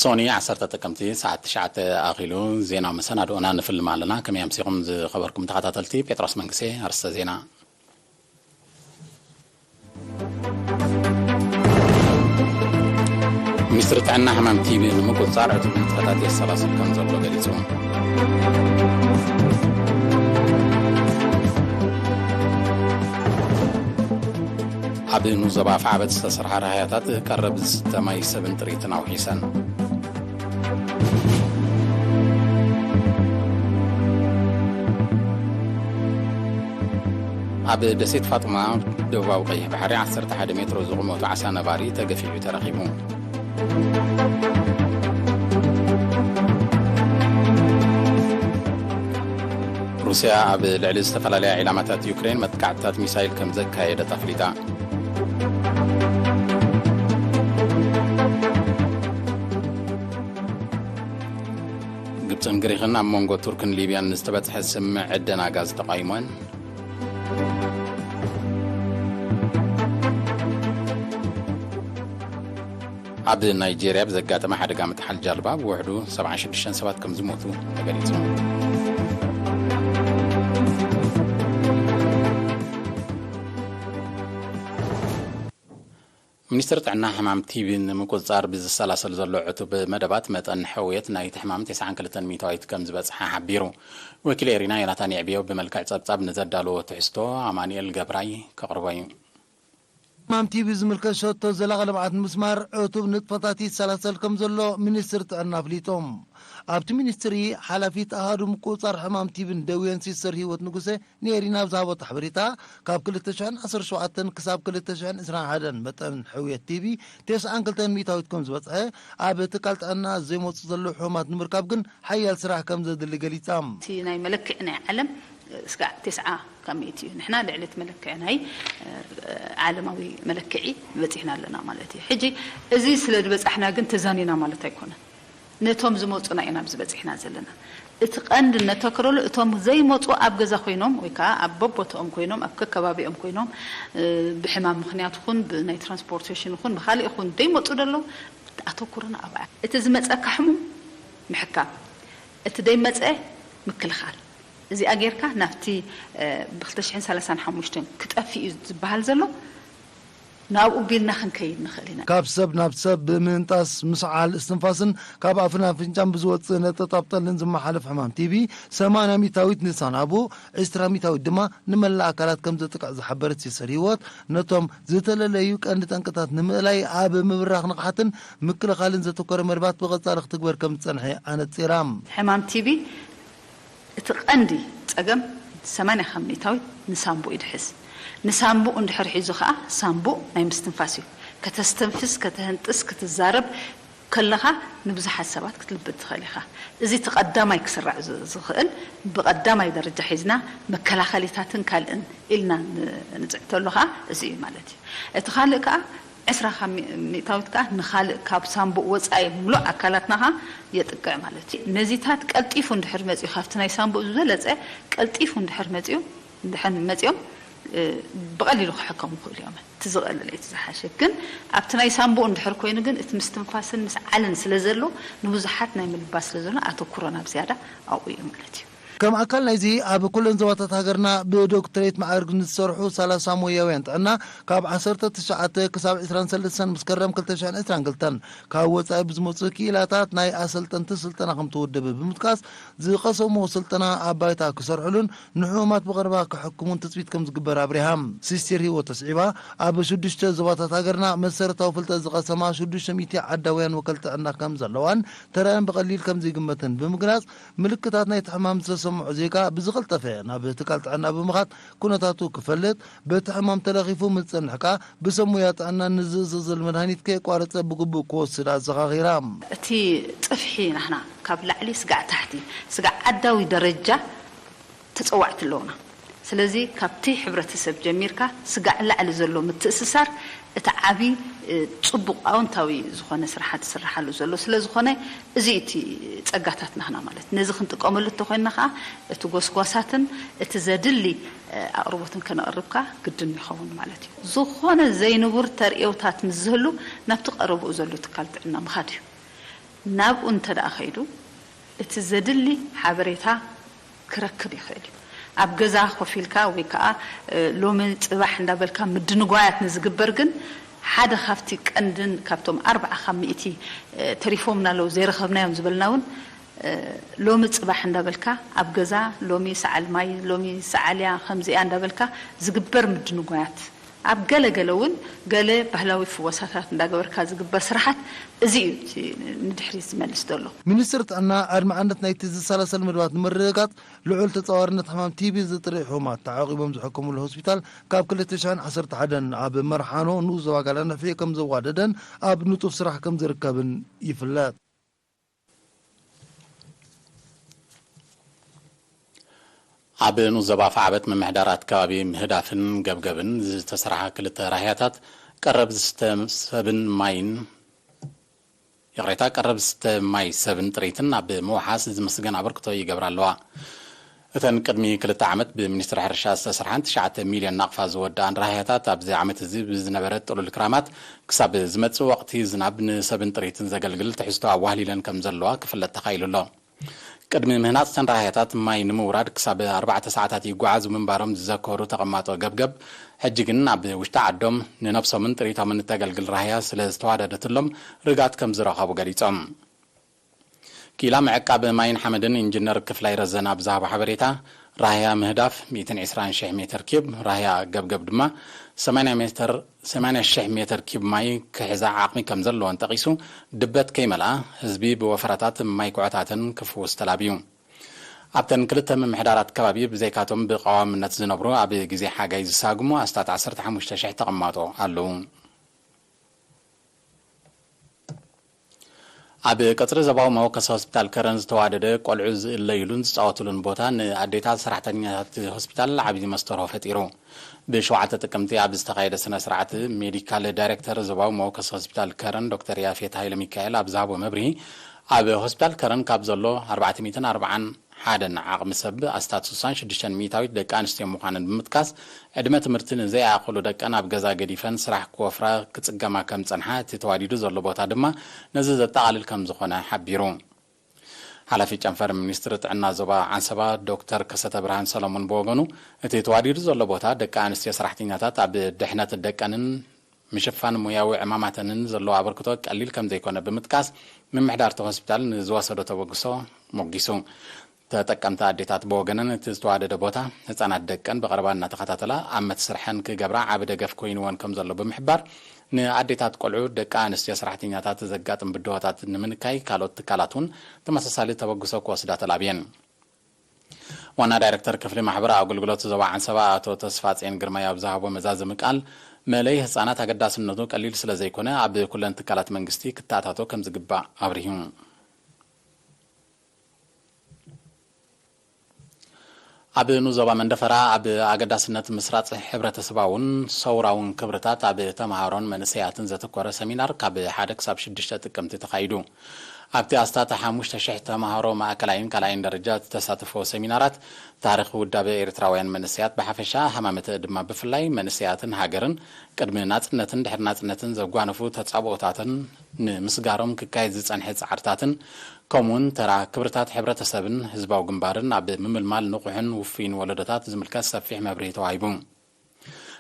ሶኒ ዓሰርተ ጥቅምቲ ሰዓት ትሽዓተ ኣኺሉ። ዜናዊ መሰናድኦና ንፍልም ኣለና። ከመይ ኣምሲኹም ዝኸበርኩም ተኸታተልቲ? ጴጥሮስ መንግስቴ። ኣርእስተ ዜና። ሚኒስትሪ ጥዕና ሕማም ቲቢ ንምቁጽጻር ዕቱብ ንጥፈታት የሰላስል ከም ዘሎ ገሊጹ። ኣብ ንዞባ ኣፍዓበት ዝተሰርሓ ራህያታት ቀረብ ዝስተ ማይ ሰብን ጥሪትን ኣውሒሰን። ኣብ ደሴት ፋጥማ ደቡባዊ ቀይሕ ባሕሪ ዓሰርተ ሓደ ሜትሮ ዝቑመቱ ዓሳ ነባሪ ተገፊዑ ተረኺቡ። ሩስያ ኣብ ልዕሊ ዝተፈላለያ ዒላማታት ዩክሬን መጥቃዕትታት ሚሳይል ከም ዘካየደት ኣፍሊጣ። ግብጽን ግሪኽን ኣብ መንጎ ቱርክን ሊብያን ዝተበጽሐ ስምምዕ ዕደና ጋዝ ተቓይሞን። ኣብ ናይጄርያ ብዘጋጠመ ሓደጋ ምጥሓል ጃልባ ብውሕዱ ሰብዓን ሽዱሽተን ሰባት ከም ዝሞቱ ተገሊጹ። ሚኒስትሪ ጥዕና ሕማም ቲቢ ንምቁጽጻር ብዝሰላሰል ዘሎ ዕቱብ መደባት መጠን ሕውየት ናይቲ ሕማም ተስዓን ክልተን ሚእታዊት ከም ዝበጽሐ ሓቢሩ። ወኪል ኤሪና ዮናታን የዕብዮ ብመልክዕ ጸብጻብ ንዘዳለዎ ትሕዝቶ ኣማኑኤል ገብራይ ከቕርቦ እዩ። ሕማም ቲቢ ዝምልከት ሸቶ ዘላቒ ልምዓት ንምስማር ዕቱብ ንጥፈታት ይሰላሰል ከም ዘሎ ሚኒስትሪ ጥዕና ኣፍሊጦም። ኣብቲ ሚኒስትሪ ሓላፊት ኣሃዱ ምቁጽጻር ሕማም ቲቢን ደዌን ሲስተር ህይወት ንጉሴ ንኤሪና ኣብ ዝሃበቶ ሓበሬታ፣ ካብ ክልተ ሽሕን ዓሰርተ ሸውዓተን ክሳብ ክልተ ሽሕን ዕስራን ሓደን መጠን ሕውየት ቲቢ ተስዓን ክልተን ሚእታዊት ከም ዝበጽሐ ኣብ ትካል ጥዕና ዘይመጹ ዘለዉ ሕሙማት ንምርካብ ግን ሓያል ስራሕ ከም ዘድሊ ገሊጻ። እቲ ናይ መለክዒ ናይ ዓለም ስጋዕ ተስዓ ካብ ሚእቲ እዩ። ንሕና ልዕሊ እቲ መለክዒ ናይ፣ እ፣ ዓለማዊ መለክዒ በጺሕና ኣለና ማለት እዩ። ሕጂ እዚ ስለ ዝበጻሕና ግን ተዛኒና ማለት ኣይኮነን። ነቶም ዝመጹና ኢና ኣብዚ በጺሕና ዘለና። እቲ ቀንዲ እነተክረሉ እቶም ዘይመጹ ኣብ ገዛ ኮይኖም ወይ ከኣ ኣብ በቦትኦም ኮይኖም ኣብ ከከባቢኦም ኮይኖም፣ እ፣ ብሕማም ምኽንያት ይኹን ብናይ ትራንስፖርቴሽን ይኹን ብኻልእ ይኹን ዘይመጹ ደለዉ ኣተኩሮና ኣብኣ። እቲ ዝመጸካ ሕሙም ምሕካም፣ እቲ ዘይመጸ ምክልኻል። እዚኣ ጌርካ ናብቲ፣ እ፣ ብ ክልተ ሽሕን ሰላሳን ሓሙሽተን ክጠፍእ እዩ ዝበሃል ዘሎ ናብኡ ቢልና ክንከይድ ንኽእል ኢና። ካብ ሰብ ናብ ሰብ ብምንጣስ፣ ምስዓል፣ እስትንፋስን ካብ ኣፍን ኣፍንጫን ብዝወጽእ ነጠብጣብ ጠልን ዝመሓለፍ ሕማም ቲቢ ሰማንያ ሚእታዊት ንሳናቡ፣ ዕስራ ሚእታዊት ድማ ንመላእ ኣካላት ከም ዘጥቅዕ ዝሓበረት ሲስተር ህይወት፣ ነቶም ዝተለለዩ ቀንዲ ጠንቅታት ንምእላይ ኣብ ምብራኽ ንቕሓትን ምክልኻልን ዘተኮረ መደባት ብቐጻሊ ክትግበር ከም ዝጸንሐ ኣነጺራ። ሕማም ቲቢ እቲ ቀንዲ ጸገም ሰማንያ ካብ ሚእታዊት ንሳንቡእ ይድሕዝ። ንሳንቡእ እንድሕር ሒዙ ኸኣ ሳንቡእ ናይ ምስትንፋስ እዩ። ከተስተንፍስ፣ ከተህንጥስ፣ ክትዛረብ ከለኻ ንብዙሓት ሰባት ክትልብጥ ትኽእል ኢኻ። እዚ እቲ ቀዳማይ ክስራዕ ዝ-፣ ዝኽእል ብቐዳማይ ደረጃ ሒዝና መከላኸሊታትን ካልእን ኢልና ን-፣ ንጽዕተሉ ኸኣ እዚ እዩ ማለት እዩ። እቲ ካልእ ከኣ ዕስራ ካብ ሚ-፣ ሚእታዊት ከኣ ንኻልእ ካብ ሳንቡእ ወጻኢ ምሉእ ኣካላትና ከኣ የጥቅዕ ማለት እዩ። ነዚታት ቀልጢፉ እንድሕር መጺኡ፣ ካብቲ ናይ ሳንቡእ ዝበለጸ ቀልጢፉ እንድሕር መጺኡ፣ እንድሕር መጺኦም፣ እ፣ ብቐሊሉ ክሕከሙ ይኽእሉ እዮም። እቲ ዝቐለለ እዩ፣ እቲ ዝሓሸ። ግን ኣብቲ ናይ ሳንቡእ እንድሕር ኮይኑ ግን እቲ ምስትንፋስን ምስዓልን ስለ ዘሎ፣ ንብዙሓት ናይ ምልባስ ስለ ዘሎ፣ ኣተኩሮና ብዝያዳ ኣብኡ እዩ ማለት እዩ። ከም ኣካል ናይዚ፣ ኣብ ኩለን ዞባታት ሃገርና ብዶክትሬት ማዕርግ ንዝሰርሑ ሰላሳ ሞያውያን ጥዕና፣ ካብ ዓሰርተ ትሽዓተ ክሳብ ዕስራን ሰለስተን መስከረም ክልተ ሽሕን ዕስራን ክልተን ካብ ወጻኢ ብዝመጹ ክኢላታት ናይ ኣሰልጠንቲ ስልጠና ከም ተወደበ ብምጥቃስ፣ ዝቐሰምዎ ስልጠና ኣብ ባይታ ክሰርሕሉን ንሕሙማት ብቐረባ ክሕክሙን ትጽቢት ከም ዝግበር ኣብሪሃ። ሲስተር ህይወት ኣስዒባ፣ ኣብ ሽዱሽተ ዞባታት ሃገርና መሰረታዊ ፍልጠት ዝቐሰማ ሽዱሽተ ሚእቲ ዓዳውያን ወከልቲ ጥዕና ከም ዘለዋን ተረኣን ብቐሊል ከም ዘይግመትን ብምግላጽ፣ ምልክታት ናይቲ ሕማም ዝተሰምዖ ዜጋ ብዝቐልጠፈ ናብ ትካል ጥዕና ብምኻድ ኩነታቱ ክፈልጥ፣ በቲ ሕማም ተለኺፉ ምስ ዝጸንሕ ከኣ ብሰብ ሞያ ጥዕና ንዝእዘዘሉ መድሃኒት ከየቋረጸ ብግቡእ ክወስድ ኣዘኻኺራ። እቲ ጽፍሒ ናህና ካብ ላዕሊ ስጋዕ ታሕቲ፣ ስጋዕ ዓዳዊ ደረጃ ተጸዋዕቲ ኣለዉና። ስለዚ ካብቲ ሕብረተሰብ ጀሚርካ ስጋዕ ላዕሊ ዘሎ ምትእስሳር እቲ ዓቢ፣ እ፣ ጽቡቕ ኣወንታዊ ዝኾነ ስራሓት ዝስርሓሉ ዘሎ ስለ ዝኾነ፣ እዚ እቲ ጸጋታት ናህና ማለት። ነዚ ክንጥቀመሉ እንተኾይንና ከኣ እቲ ጎስጓሳትን እቲ ዘድሊ፣ እ፣ ኣቕርቦትን ከነቕርብ ከኣ ግድን ይኸውን ማለት እዩ። ዝኾነ ዘይንቡር ተርእዮታት ምስ ዝህሉ ናብቲ ቀረብኡ ዘሎ ትካል ጥዕና ምኻድ እዩ። ናብኡ እንተ ደኣ ኸይዱ፣ እቲ ዘድሊ ሓበሬታ ክረክብ ይኽእል እዩ። ኣብ ገዛ ኮፍ ኢልካ ወይ ከኣ፣ እ፣ ሎሚ ጽባሕ እንዳበልካ ምድንጓያት ንዝግበር ግን፣ ሓደ ካብቲ ቀንድን ካብቶም ኣርብዓ ካብ ሚእቲ፣ እ፣ ተሪፎምና ኣለዉ ዘይረኸብናዮም ዝበልና እውን፣ እ፣ ሎሚ ጽባሕ እንዳበልካ ኣብ ገዛ ሎሚ ሰዓል ማይ፣ ሎሚ ሰዓል እያ፣ ከምዚ እያ እንዳበልካ ዝግበር ምድንጓያት፣ ኣብ ገለ ገለ እውን ገለ ባህላዊ ፍወሳታት እንዳገበርካ ዝግበር ስራሓት፣ እዚ እዩ እቲ ንድሕሪት ዝመልስ ዘሎ። ሚኒስትሪ ጥዕና፣ ኣድማዕነት ናይቲ ዝሰላሰል መደባት ንምርግጋጽ፣ ልዑል ተጻዋርነት ሕማም ቲቢ ዝጥርይ ሕሙማት ተዓቂቦም ዝሕከሙሉ ሆስፒታል ካብ ክልተ ሽሕን ዓሰርተ ሓደን ኣብ መርሓኖ ንኡስ ዞባ ጋዳንፍዒ ከም ዘዋደደን ኣብ ንጡፍ ስራሕ ከም ዝርከብን ይፍለጥ። ኣብ ንኡስ ዞባ ኣፍዓበት ምምሕዳራት ከባቢ ምህዳፍን ገብገብን ዝተሰርሓ ክልተ ራህያታት ቀረብ ዝስተ ሰብን ማይን፣ ይቕሬታ፣ ቀረብ ዝስተ ማይ ሰብን ጥሪትን ኣብ ምውሓስ ዝምስገን ኣበርክቶ ይገብራ ኣለዋ። እተን ቅድሚ ክልተ ዓመት ብሚኒስትሪ ሕርሻ ዝተሰርሓን ትሽዓተ ሚልዮን ናቕፋ ዝወድኣን ራህያታት ኣብዚ ዓመት እዚ ብዝነበረ ጥሉል ክራማት ክሳብ ዝመጽእ ወቕቲ ዝናብ ንሰብን ጥሪትን ዘገልግል ትሕዝቶ ኣዋህሊለን ከም ዘለዋ ክፍለጥ ተኻኢሉ ኣሎ። ቅድሚ ምህናጽ ተን ራህያታት ማይ ንምውራድ ክሳብ ኣርባዕተ ሰዓታት ይጓዓዙ ምንባሮም ዝዘከሩ ተቐማጦ ገብገብ፣ ሕጂ ግን ኣብ ውሽጢ ዓዶም ንነብሶምን ጥሪቶምን እተገልግል ራህያ ስለ ዝተዋደደትሎም ርግኣት ከም ዝረኸቡ ገሊጾም። ክኢላ ምዕቃብ ማይን ሓመድን ኢንጂነር ክፍላይ ረዘነ ኣብ ዝሃቦ ሓበሬታ፣ ራህያ ምህዳፍ ሚእትን ዕስራን ሽሕ ሜተር ኪዩብ፣ ራህያ ገብገብ ድማ ሰማንያ ሜተር፣ ሰማንያ ሽሕ ሜተር ኪዩብ ማይ ክሕዛ ዓቕሚ ከም ዘለወን ጠቒሱ፣ ድበት ከይመልኣ ህዝቢ ብወፈራታት ማይ ኩዕታተን ክፍውስ ተላብዩ። ኣብተን ክልተ ምምሕዳራት ከባቢ ብዘይካቶም ብቐዋምነት ዝነብሩ ኣብ ግዜ ሓጋይ ዝሳግሙ ኣስታት ዓሰርተ ሓሙሽተ ሽሕ ተቐማጦ ኣለዉ። ኣብ ቀጽሪ ዞባዊ መወከሲ ሆስፒታል ከረን ዝተዋደደ ቆልዑ ዝእለዩሉን ዝጻወቱሉን ቦታ ንኣዴታት ሰራሕተኛታት ሆስፒታል ዓብዪ መስተርሆ ፈጢሩ። ብሸውዓተ ጥቅምቲ ኣብ ዝተኻየደ ስነ ስርዓት ሜዲካል ዳይሬክተር ዞባዊ መወከሲ ሆስፒታል ከረን ዶክተር ያፌት ሃይለ ሚካኤል ኣብ ዝሃቦ መብርሂ፣ ኣብ ሆስፒታል ከረን ካብ ዘሎ ኣርባዕተ ሚእትን ኣርባዓን ሓደን ዓቕሚ ሰብ ኣስታት ስሳን ሽዱሽተን ሚእታዊት ደቂ ኣንስትዮ ምዃነን ብምጥቃስ፣ ዕድመ ትምህርቲ ንዘይኣኸሉ ደቀን ኣብ ገዛ ገዲፈን ስራሕ ክወፍራ ክጽገማ ከም ጸንሓ፣ እቲ ተዋዲዱ ዘሎ ቦታ ድማ ነዚ ዘጠቓልል ከም ዝኾነ ሓቢሩ። ሓላፊ ጨንፈር ሚኒስትሪ ጥዕና ዞባ ዓንሰባ ዶክተር ከሰተ ብርሃን ሰሎሞን ብወገኑ፣ እቲ ተዋዲዱ ዘሎ ቦታ ደቂ ኣንስትዮ ሰራሕተኛታት ኣብ ድሕነት ደቀንን ምሽፋን ሞያዊ ዕማማተንን ዘለዎ ኣበርክቶ ቀሊል ከም ዘይኮነ ብምጥቃስ፣ ምምሕዳር እቲ ሆስፒታል ንዝወሰዶ ተበግሶ ሞጊሱ። ተጠቀምቲ ኣዴታት ብወገነን፣ እቲ ዝተዋደደ ቦታ ህጻናት ደቀን ብቐረባ እናተኸታተላ ኣብ መስርሐን ክገብራ ዓቢ ደገፍ ኮይንወን ከም ዘሎ ብምሕባር፣ ንኣዴታት ቆልዑ፣ ደቂ ኣንስትዮ ሰራሕተኛታት ዘጋጥም ብድሆታት ንምንካይ ካልኦት ትካላት እውን ተመሳሳሊ ተበግሶ ክወስዳ ተላብየን። ዋና ዳይሬክተር ክፍሊ ማሕበራዊ ኣገልግሎት ዞባ ዓንሰባ ኣቶ ተስፋጼን ግርማይ ኣብ ዝሃቦ መዛዘሚ ቃል፣ መለይ ህጻናት ኣገዳስነቱ ቀሊል ስለ ዘይኮነ፣ ኣብ ኩለን ትካላት መንግስቲ ክተኣታቶ ከም ዝግባእ ኣብሪሁ። ኣብ ንኡስ ዞባ መንደፈራ ኣብ ኣገዳስነት ምስራጽ ሕብረተሰባውን ሰውራውን ክብርታት ኣብ ተምሃሮን መንእሰያትን ዘተኮረ ሰሚናር ካብ ሓደ ክሳብ ሽዱሽተ ጥቅምቲ ተኻይዱ። ኣብቲ ኣስታት ሓሙሽተ ሽሕ ተምሃሮ ማእከላይን ካልኣይን ደረጃ ዝተሳተፈ ሰሚናራት፣ ታሪኽ ውዳበ ኤርትራውያን መንእሰያት ብሓፈሻ፣ ሃማመተ ድማ ብፍላይ መንእሰያትን ሃገርን ቅድሚ ናጽነትን ድሕሪ ናጽነትን ዘጓነፉ ተጻብኦታትን ንምስጋሮም ክካየድ ዝጸንሐ ጻዕርታትን፣ ከምኡውን ተራ ክብርታት ሕብረተሰብን ህዝባዊ ግንባርን ኣብ ምምልማል ንቑሕን ውፉይን ወለዶታት ዝምልከት ሰፊሕ መብርሂ ተዋሂቡ።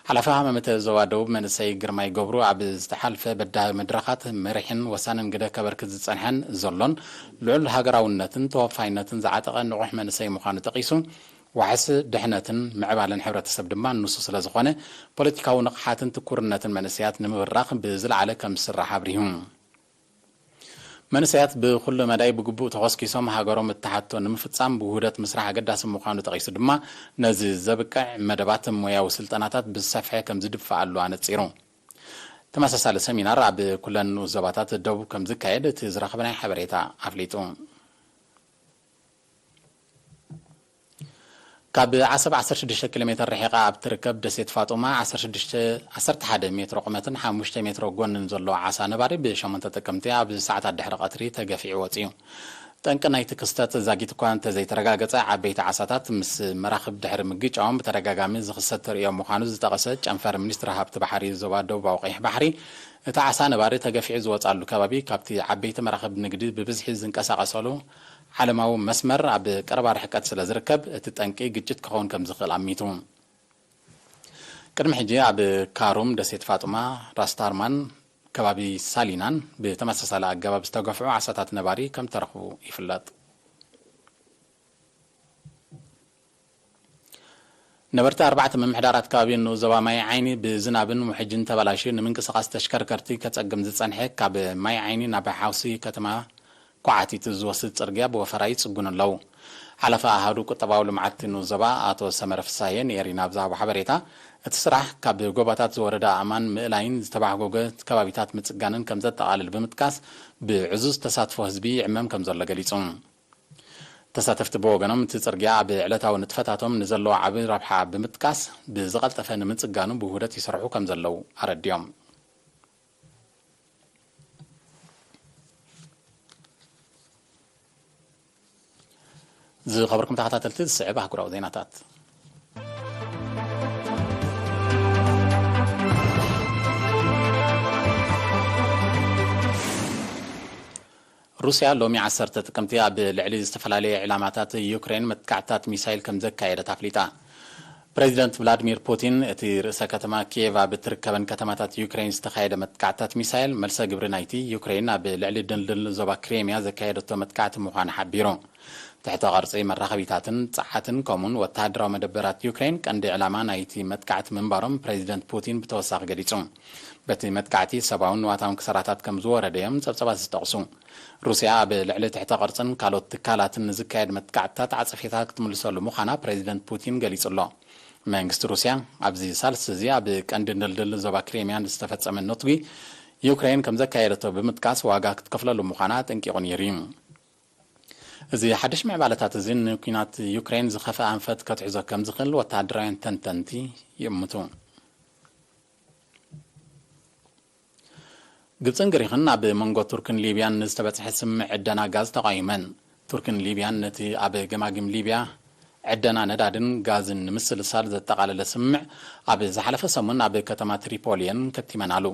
ሓላፊ ሃማመተ ዞባ ደቡብ መንእሰይ ግርማይ ገብሩ፣ ኣብ ዝተሓልፈ በዳሂ መድረኻት መሪሕን ወሳንን ግደ ከበርክት ዝጸንሐን ዘሎን ልዑል ሃገራውነትን ተወፋይነትን ዝዓጠቐ ንቑሕ መንእሰይ ምዃኑ ጠቒሱ፣ ዋሕስ ድሕነትን ምዕባለን ሕብረተሰብ ድማ ንሱ ስለ ዝኾነ፣ ፖለቲካዊ ንቕሓትን ትኩርነትን መንእሰያት ንምብራኽ ብዝለዓለ ከም ዝስራሕ ኣብሪሁ። መንእሰያት ብኹሉ መዳይ ብግቡእ ተኾስኪሶም ሃገሮም እትሓቶ ንምፍጻም ብውህደት ምስራሕ ኣገዳሲ ምዃኑ ጠቒሱ ድማ፣ ነዚ ዘብቅዕ መደባት ሞያዊ ስልጠናታት ብዝሰፍሐ ከም ዝድፋኣሉ ኣነጺሩ። ተመሳሳሊ ሰሚናር ኣብ ኩለን ንኡስ ዞባታት ደቡብ ከም ዝካየድ እቲ ዝረኸብናዮ ሓበሬታ ኣፍሊጡ። ካብ ዓሰብ ዓሰርተ ሽዱሽተ ኪሎ ሜተር ርሒቓ ኣብ ትርከብ ደሴት ፋጡማ ዓሰርተ ሽዱሽተ፣ ዓሰርተ ሓደ ሜትሮ ቁመትን ሓሙሽተ ሜትሮ ጎንን ዘሎ ዓሳ ነባሪ ብሸሞንተ ጥቅምቲ ኣብ ሰዓታት ድሕሪ ቀትሪ ተገፊዑ ወጺኡ። ጠንቂ ናይቲ ክስተት ዛጊት እኳ እንተዘይተረጋገጸ፣ ዓበይቲ ዓሳታት ምስ መራኽብ ድሕሪ ምግጫዎም ብተደጋጋሚ ዝኽሰት ተርእዮ ምዃኑ ዝጠቐሰ ጨንፈር ሚኒስትሪ ሃብቲ ባሕሪ ዞባ ደቡባዊ ቀይሕ ባሕሪ፣ እቲ ዓሳ ነባሪ ተገፊዑ ዝወጻሉ ከባቢ ካብቲ ዓበይቲ መራኽብ ንግዲ ብብዝሒ ዝንቀሳቐሰሉ ዓለማዊ መስመር ኣብ ቀረባ ርሕቀት ስለ ዝርከብ፣ እቲ ጠንቂ ግጭት ክኸውን ከም ዝኽእል ኣሚቱ። ቅድሚ ሕጂ ኣብ ካሩም፣ ደሴት ፋጡማ፣ ራስታርማን ከባቢ ሳሊናን ብተመሳሳሊ ኣገባብ ዝተገፍዑ ዓሳታት ነባሪ ከም ተረኽቡ ይፍለጥ። ነበርቲ ኣርባዕተ ምምሕዳራት ከባቢ ንኡስ ዞባ ማይ ዓይኒ ብዝናብን ውሕጅን ተበላሽዩ ንምንቅስቓስ ተሽከርከርቲ ከጸግም ዝጸንሐ ካብ ማይ ዓይኒ ናብ ሓውሲ ከተማ ኳዓቲት ዝወስድ ጽርግያ ብወፈራ ይጽግኑ ኣለዉ። ሓላፊ ኣሃዱ ቁጠባዊ ልምዓት ንኡስ ዞባ ኣቶ ሰመረ ፍሳሄ ንኤሪና ኣብ ዝሃቦ ሓበሬታ፣ እቲ ስራሕ ካብ ጎባታት ዝወረደ ኣእማን ምእላይን ዝተባሕጎገ ከባቢታት ምጽጋንን ከም ዘጠቓልል ብምጥቃስ፣ ብዕዙዝ ተሳትፎ ህዝቢ ይዕመም ከም ዘሎ ገሊጹ። ተሳተፍቲ ብወገኖም፣ እቲ ጽርግያ ኣብ ዕለታዊ ንጥፈታቶም ንዘለዎ ዓቢ ረብሓ ብምጥቃስ፣ ብዝቐልጠፈ ንምጽጋኑ ብውህደት ይሰርሑ ከም ዘለዉ ኣረዲኦም። ዝኸበርኩም ተኸታተልቲ፣ ዝስዕብ ኣህጉራዊ ዜናታት። ሩስያ ሎሚ ዓሰርተ ጥቅምቲ ኣብ ልዕሊ ዝተፈላለየ ዕላማታት ዩክሬን መጥቃዕትታት ሚሳይል ከም ዘካየደት ኣፍሊጣ። ፕሬዚደንት ቭላድሚር ፑቲን፣ እቲ ርእሰ ከተማ ኪየቭ ኣብ እትርከበን ከተማታት ዩክሬን ዝተኻየደ መጥቃዕትታት ሚሳይል፣ መልሰ ግብሪ ናይቲ ዩክሬን ኣብ ልዕሊ ድልድል ዞባ ክሬምያ ዘካየደቶ መጥቃዕቲ ምዃኑ ሓቢሩ። ትሕተ ቅርጺ መራኸቢታትን ጸዓትን፣ ከምኡውን ወተሃደራዊ መደበራት ዩክሬን ቀንዲ ዕላማ ናይቲ መጥቃዕቲ ምንባሮም ፕሬዚደንት ፑቲን ብተወሳኺ ገሊጹ። በቲ መጥቃዕቲ ሰብኣውን ንዋታውን ክሳራታት ከም ዝወረደ እዮም ጸብጸባት ዝጠቕሱ። ሩስያ ኣብ ልዕሊ ትሕተ ቅርጽን ካልኦት ትካላትን ንዝካየድ መጥቃዕትታት ዓጸፌታ ክትምልሰሉ ምዃና ፕሬዚደንት ፑቲን ገሊጹ ኣሎ። መንግስቲ ሩስያ፣ ኣብዚ ሳልስቲ እዚ ኣብ ቀንዲ ድልድል ዞባ ክሬምያ ዝተፈጸመ ነትጒ ዩክሬን ከም ዘካየደቶ ብምጥቃስ፣ ዋጋ ክትከፍለሉ ምዃና ኣጠንቂቑ ነይሩ እዩ። እዚ ሓድሽ ምዕባለታት እዚ ንኲናት ዩክሬን ዝኸፍአ ኣንፈት ከትሕዞ ከም ዝኽእል ወተሃደራውያን ተንተንቲ ይእምቱ። ግብጽን ግሪኽን ኣብ መንጎ ቱርክን ሊብያን ንዝተበጽሐ ስምምዕ ዕደና ጋዝ ተቓዊመን። ቱርክን ሊብያን ነቲ ኣብ ገማግም ሊብያ ዕደና ነዳድን ጋዝን ንምስልሳል ዘጠቓለለ ስምምዕ ኣብ ዝሓለፈ ሰሙን ኣብ ከተማ ትሪፖሊ እየን ከቲመናሉ።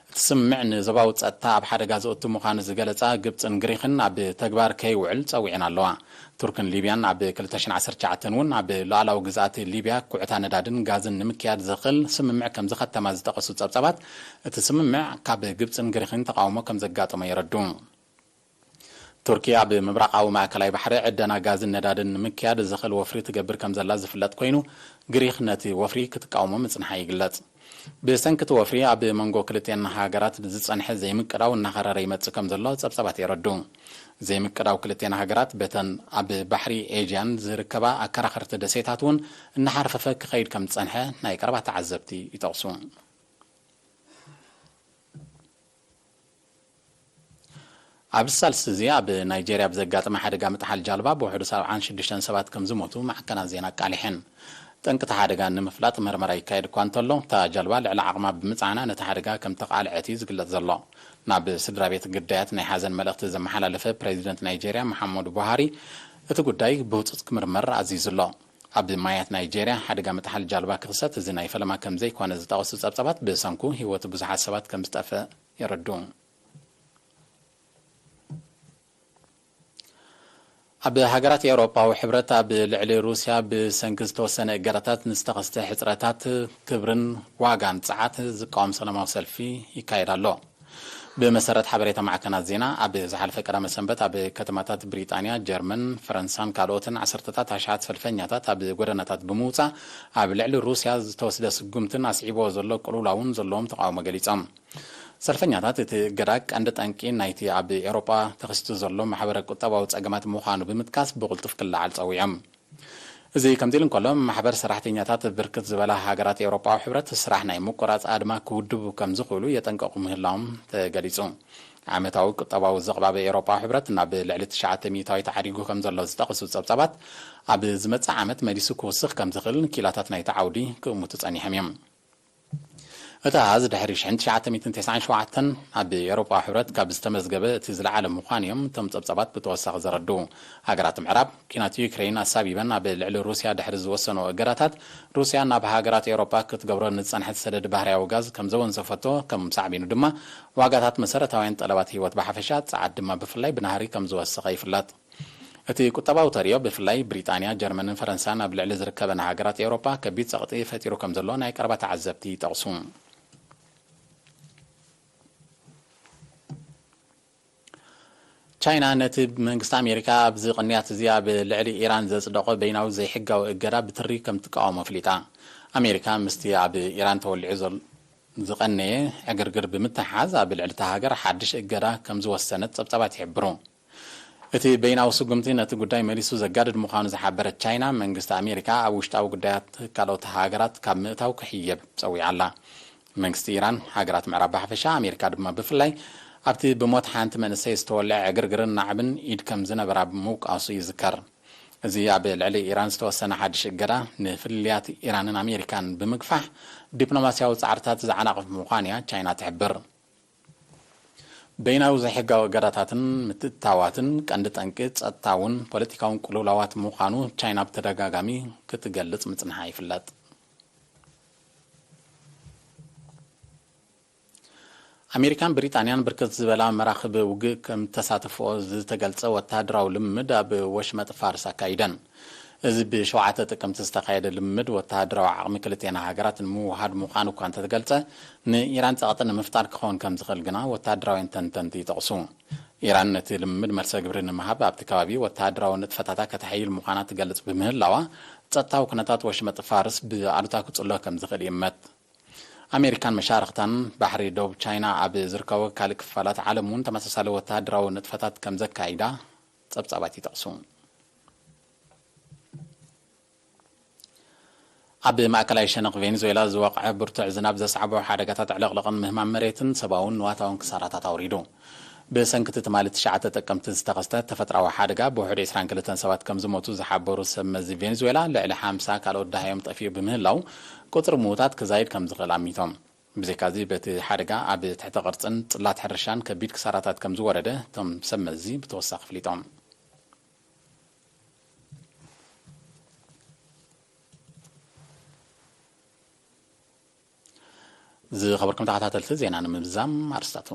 እቲ ስምምዕ ንዞባዊ ጸጥታ ኣብ ሓደጋ ዘእቱ ምዃኑ ዝገለጻ ግብጽን ግሪኽን ኣብ ተግባር ከይውዕል ጸዊዐን ኣለዋ። ቱርክን ሊብያን ኣብ ክልተ ሽሕን ዓሰርተ ትሽዓተን እውን ኣብ ሉዓላዊ ግዝኣት ሊብያ ኩዕታ ነዳድን ጋዝን ንምክያድ ዘኽእል ስምምዕ ከም ዝኸተማ ዝጠቐሱ ጸብጻባት፣ እቲ ስምምዕ ካብ ግብጽን ግሪኽን ተቓውሞ ከም ዘጋጠሞ የረድኡ። ቱርኪ ኣብ ምብራቓዊ ማእከላይ ባሕሪ ዕደና ጋዝን ነዳድን ንምክያድ ዘኽእል ወፍሪ ትገብር ከም ዘላ ዝፍለጥ ኮይኑ፣ ግሪኽ ነቲ ወፍሪ ክትቃወሞ ምጽንሓ ይግለጽ። ብሰንኪ እቲ ወፍሪ ኣብ መንጎ ክልቲኣን ሃገራት ዝጸንሐ ዘይምቅዳው እናኸረረ ይመጽእ ከም ዘሎ ጸብጻባት የረድኡ። ዘይምቅዳው ክልቲኣን ሃገራት በተን ኣብ ባሕሪ ኤጅያን ዝርከባ ኣከራኸርቲ ደሴታት እውን እናሓርፈፈ ክኸይድ ከም ዝጸንሐ ናይ ቀረባ ተዓዘብቲ ይጠቕሱ። ኣብዚ ሳልስቲ እዚ ኣብ ናይጄርያ ብዘጋጠመ ሓደጋ ምጥሓል ጃልባ ብውሕዱ ሰብዓን ሽዱሽተን ሰባት ከም ዝሞቱ ማዕከናት ዜና ኣቃሊሐን። ጠንቂ እቲ ሓደጋ ንምፍላጥ መርመራ ይካየድ እኳ እንተሎ፣ እታ ጃልባ ልዕሊ ዓቕማ ብምጽዓና ነቲ ሓደጋ ከም ተቓልዐት እዩ ዝግለጽ ዘሎ። ናብ ስድራ ቤት ግዳያት ናይ ሓዘን መልእኽቲ ዘመሓላለፈ ፕሬዚደንት ናይጄርያ መሓመዱ ቡሃሪ፣ እቲ ጉዳይ ብህጹጽ ክምርመር ኣዚዙ ኣሎ። ኣብ ማያት ናይጄርያ ሓደጋ ምጥሓል ጃልባ ክኽሰት እዚ ናይ ፈለማ ከም ዘይኮነ ዝጠቐሱ ጸብጻባት፣ ብሰንኩ ህይወት ብዙሓት ሰባት ከም ዝጠፍእ የረድኡ። ኣብ ሃገራት ኤውሮጳዊ ሕብረት ኣብ ልዕሊ ሩስያ ብሰንኪ ዝተወሰነ እገዳታት ንዝተኸስተ ሕጽረታት ክብርን ዋጋን ጸዓት ዝቃወም ሰላማዊ ሰልፊ ይካየድ ኣሎ። ብመሰረት ሓበሬታ ማዕከናት ዜና፣ ኣብ ዝሓለፈ ቀዳመ ሰንበት ኣብ ከተማታት ብሪጣንያ፣ ጀርመን፣ ፈረንሳን ካልኦትን ዓሰርተታት ኣሽሓት ሰልፈኛታት ኣብ ጎደናታት ብምውጻእ፣ ኣብ ልዕሊ ሩስያ ዝተወስደ ስጉምትን ኣስዒብዎ ዘሎ ቅልውላውን ዘለዎም ተቓውሞ ገሊጾም። ሰልፈኛታት፣ እቲ እገዳ ቀንዲ ጠንቂ ናይቲ ኣብ ኤውሮጳ ተኸሲቱ ዘሎ ማሕበረ ቁጠባዊ ጸገማት ምዃኑ ብምጥቃስ፣ ብቕልጡፍ ክለዓል ጸዊዖም። እዚ ከምዚ ኢሉ እንከሎ፣ ማሕበር ሰራሕተኛታት ብርክት ዝበላ ሃገራት ኤውሮጳዊ ሕብረት ስራሕ ናይ ምቁራጽ ኣድማ ክውድቡ ከም ዝኽእሉ የጠንቀቑ ምህላዎም ተገሊጹ። ዓመታዊ ቁጠባዊ ዘቕባበ ኤውሮጳዊ ሕብረት ናብ ልዕሊ ትሽዓተ ሚእታዊት ዓዲጉ ከም ዘሎ ዝጠቐሱ ጸብጻባት፣ ኣብ ዝመጽእ ዓመት መሊሱ ክውስኽ ከም ዝኽእል ክኢላታት ናይቲ ዓውዲ ክእምቱ ጸኒሖም እዮም። እቲ ኣሃዝ ድሕሪ ሽሕን ትሽዓተ ሚእትን ተስዓን ሸውዓተን ኣብ ኤውሮጳ ሕብረት ካብ ዝተመዝገበ እቲ ዝለዓለ ምዃኑ እዮም እቶም ጸብጻባት ብተወሳኺ ዘረድኡ። ሃገራት ምዕራብ፣ ኲናት ዩክሬን ኣሳቢበን ኣብ ልዕሊ ሩስያ ድሕሪ ዝወሰነኦ እገዳታት፣ ሩስያ ናብ ሃገራት ኤውሮጳ ክትገብሮ ንዝጸንሐት ሰደድ ባህርያዊ ጋዝ ከም ዘወንዘፈቶ፣ ከም ሳዕቤኑ ድማ ዋጋታት መሰረታውያን ጠለባት ህይወት ብሓፈሻ፣ ጸዓት ድማ ብፍላይ ብናህሪ ከም ዝወሰኸ ይፍለጥ። እቲ ቁጠባዊ ተርእዮ ብፍላይ ብሪጣንያ፣ ጀርመንን ፈረንሳን ኣብ ልዕሊ ዝርከበን ሃገራት ኤውሮጳ ከቢድ ጸቕጢ ፈጢሩ ከም ዘሎ ናይ ቀረባ ተዓዘብቲ ይጠቕሱ። ቻይና ነቲ መንግስቲ ኣሜሪካ ኣብዚ ቅንያት እዚ ኣብ ልዕሊ ኢራን ዘጽደቖ በይናዊ ዘይሕጋዊ እገዳ ብትሪ ከም ትቃወሞ ኣፍሊጣ። ኣሜሪካ ምስቲ ኣብ ኢራን ተወሊዑ ዘሎ ዝቐነየ ዕግርግር ብምትሓዝ ኣብ ልዕሊ እታ ሃገር ሓድሽ እገዳ ከም ዝወሰነት ጸብጻባት ይሕብሩ። እቲ በይናዊ ስጉምቲ ነቲ ጉዳይ መሊሱ ዘጋድድ ምዃኑ ዝሓበረት ቻይና፣ መንግስቲ ኣሜሪካ ኣብ ውሽጣዊ ጉዳያት ካልኦት ሃገራት ካብ ምእታው ክሕየብ ጸዊዓ ኣላ። መንግስቲ ኢራን፣ ሃገራት ምዕራብ ብሓፈሻ፣ ኣሜሪካ ድማ ብፍላይ፣ ኣብቲ ብሞት ሓንቲ መንእሰይ ዝተወልዐ ዕግርግርን ናዕብን ኢድ ከም ዝነበራ ምውቃሱ ይዝከር። እዚ ኣብ ልዕሊ ኢራን ዝተወሰነ ሓድሽ እገዳ፣ ንፍልልያት ኢራንን ኣሜሪካን ብምግፋሕ፣ ዲፕሎማስያዊ ጻዕርታት ዝዓናቕፍ ብምዃኑ እያ ቻይና ትሕብር። በይናዊ ዘይሕጋዊ እገዳታትን ምትእትታዋትን ቀንዲ ጠንቂ ጸጥታውን ፖለቲካውን ቅልውላዋት ምዃኑ ቻይና ብተደጋጋሚ ክትገልጽ ምጽንሓ ይፍለጥ። ኣሜሪካን ብሪጣንያን ብርክት ዝበላ መራኽብ ውግእ ከም ተሳተፍኦ ዝተገልጸ ወተሃደራዊ ልምምድ ኣብ ወሽመጥ ፋርስ ኣካይደን። እዚ ብሸውዓተ ጥቅምቲ ዝተኻየደ ልምምድ ወተሃደራዊ ዓቕሚ ክልቴና ሃገራት ንምውሃድ ምዃኑ እኳ እንተተገልጸ፣ ንኢራን ጸቕጢ ንምፍጣር ክኸውን ከም ዝኽእል ግና ወተሃደራውያን ተንተንቲ ይጠቕሱ። ኢራን ነቲ ልምምድ መልሰ ግብሪ ንምሃብ ኣብቲ ከባቢ ወተሃደራዊ ንጥፈታታ ከተሐይል ምዃና ትገልጽ ብምህላዋ፣ ጸጥታዊ ኩነታት ወሽመጥ ፋርስ ብኣሉታ ክጽሎ ከም ዝኽእል ይእመት። ኣሜሪካን መሻርኽታን ባሕሪ ደቡብ ቻይና ኣብ ዝርከቡ ካልእ ክፋላት ዓለም እውን ተመሳሳሊ ወተሃደራዊ ንጥፈታት ከም ዘካይዳ ጸብጻባት ይጠቕሱ። ኣብ ማእከላይ ሸነኽ ቬኔዙዌላ ዝወቕዐ ብርቱዕ ዝናብ ዘስዓቦ ሓደጋታት ዕልቕልቕን ምህማም መሬትን ሰብኣውን ንዋታውን ክሳራታት ኣውሪዱ። ብሰንኪ ትማሊ ትሽዓተ ጥቅምቲ ዝተኸስተ ተፈጥራዊ ሓደጋ ብውሕዱ ዕስራን ክልተን ሰባት ከም ዝሞቱ ዝሓበሩ ሰብ መዚ ቬኔዙዌላ፣ ልዕሊ ሓምሳ ካልኦት ደሃዮም ጠፊኡ ብምህላው፣ ቁጽሪ ምዉታት ክዛይድ ከም ዝኽእል ኣሚቶም። ብዘይካዚ፣ በቲ ሓደጋ ኣብ ትሕተ ቅርጽን ጽላት ሕርሻን ከቢድ ክሳራታት ከም ዝወረደ እቶም ሰብ መዚ ብተወሳኺ ኣፍሊጦም። ዝኸበርኩም ተኸታተልቲ፣ ዜና ንምዝዛም ኣርስታቱ።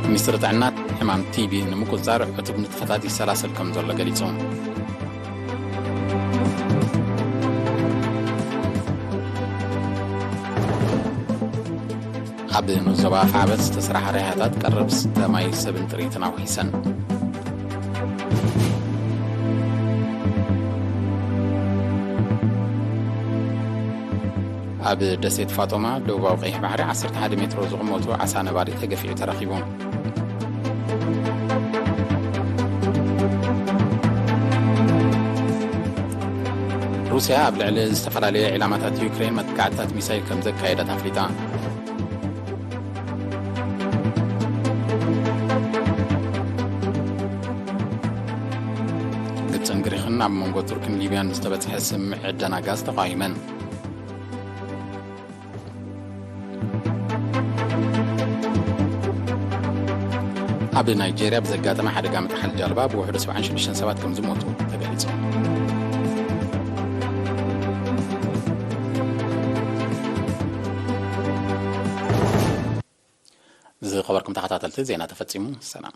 ሚኒስትሪ ጥዕና፣ ሕማም ቲቢ ንምቁጽጻር ዕቱብ ንጥፈታት ይሰላሰል ከም ዘሎ ገሊጹ። ኣብ ንዞባ ኣፍዓበት ዝተሰርሓ ራያታት ቀረብ ስተ ማይ ሰብን ጥሪትን ኣውሒሰን። ኣብ ደሴት ፋጦማ፣ ደቡባዊ ቀይሕ ባሕሪ፣ ዓሰርተ ሓደ ሜትሮ ዝቕመቱ ዓሳ ነባሪ ተገፊዑ ተረኺቡ። ሩስያ ኣብ ልዕሊ ዝተፈላለየ ዒላማታት ዩክሬን መጥቃዕትታት ሚሳይል ከም ዘካየደት ኣፍሊጣ። ግብጽን ግሪኽን ኣብ መንጎ ቱርክን ሊብያን ዝተበጽሐ ስምምዕ ዕደና ጋዝ ተቃዊመን። ኣብ ናይጄርያ ብዘጋጠመ ሓደጋ ምጥሓል ጃልባ ብውሕዱ ሰብዓን ሽዱሽተን ሰባት ከም ዝሞቱ ተገሊጹ። ዝኸበርኩም ተኸታተልቲ፣ ዜና ተፈጺሙ። ሰላም።